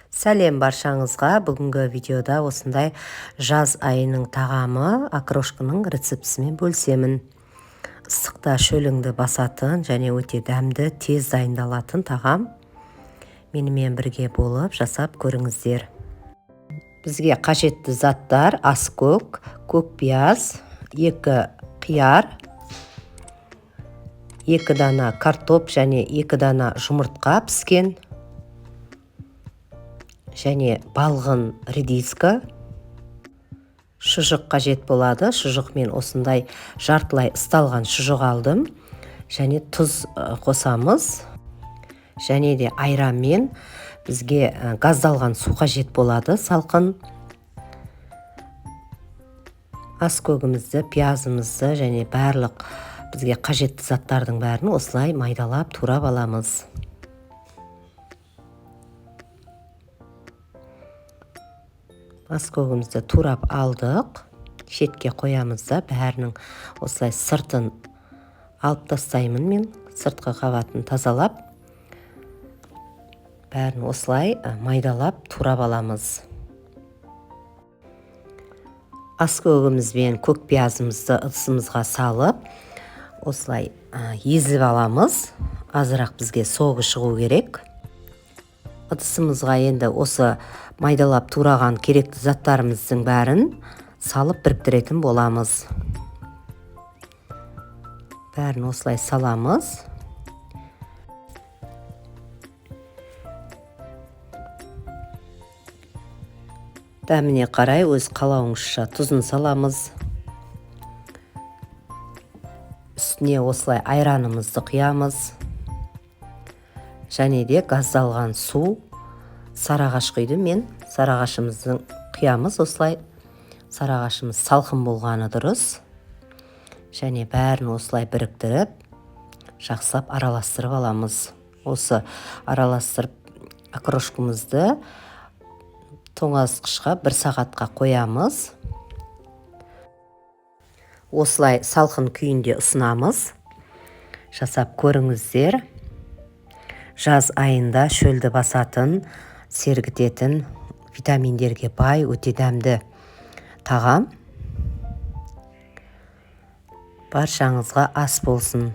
Сәлем баршаңызға. Бүгінгі видеода осындай жаз айының тағамы окрошканың рецептісімен бөлісемін. Ыстықта шөліңді басатын және өте дәмді, тез дайындалатын тағам. Менімен бірге болып жасап көріңіздер. Бізге қажетті заттар: аскөк, көк пияз, 2 қияр, 2 дана картоп және 2 дана жұмыртқа піскен, және балғын редиска, шұжық қажет болады. Шұжық мен осындай жартылай ысталған шұжық алдым. Және тұз қосамыз. Және де айранмен бізге газдалған су қажет болады, салқын. Аскөгімізді, пиязымызды және барлық бізге қажетті заттардың бәрін осылай майдалап турап аламыз. Аскөгімізді турап алдық, шетке қоямыз да, бәрінің осылай сыртын алып тастаймын мен, сыртқы қабатын тазалап, бәрін осылай майдалап турап аламыз. Аскөгіміз бен көк пиязымызды ыдысымызға салып, осылай езіп аламыз. Азырақ бізге согы шығу керек. Ыдысымызға енді осы майдалап тураған керекті заттарымыздың бәрін салып біріктіретін боламыз. Бәрін осылай саламыз. Дәміне қарай өз қалауыңызша тұзын саламыз. Үстіне осылай айранымызды құямыз. Және де газдалған су, сарыағаш құйдым мен. Сарыағашымызды құямыз осылай. Сарыағашымыз салқын болғаны дұрыс. Және бәрін осылай біріктіріп, жақсылап араластырып аламыз. Осы араластырып окрошкамызды тоңазытқышқа 1 сағатқа қоямыз. Осылай салқын күйінде ұсынамыз. Жасап көріңіздер. Жаз айында шөлді басатын, сергітетін, витаминдерге бай, өте дәмді тағам. Баршаңызға ас болсын.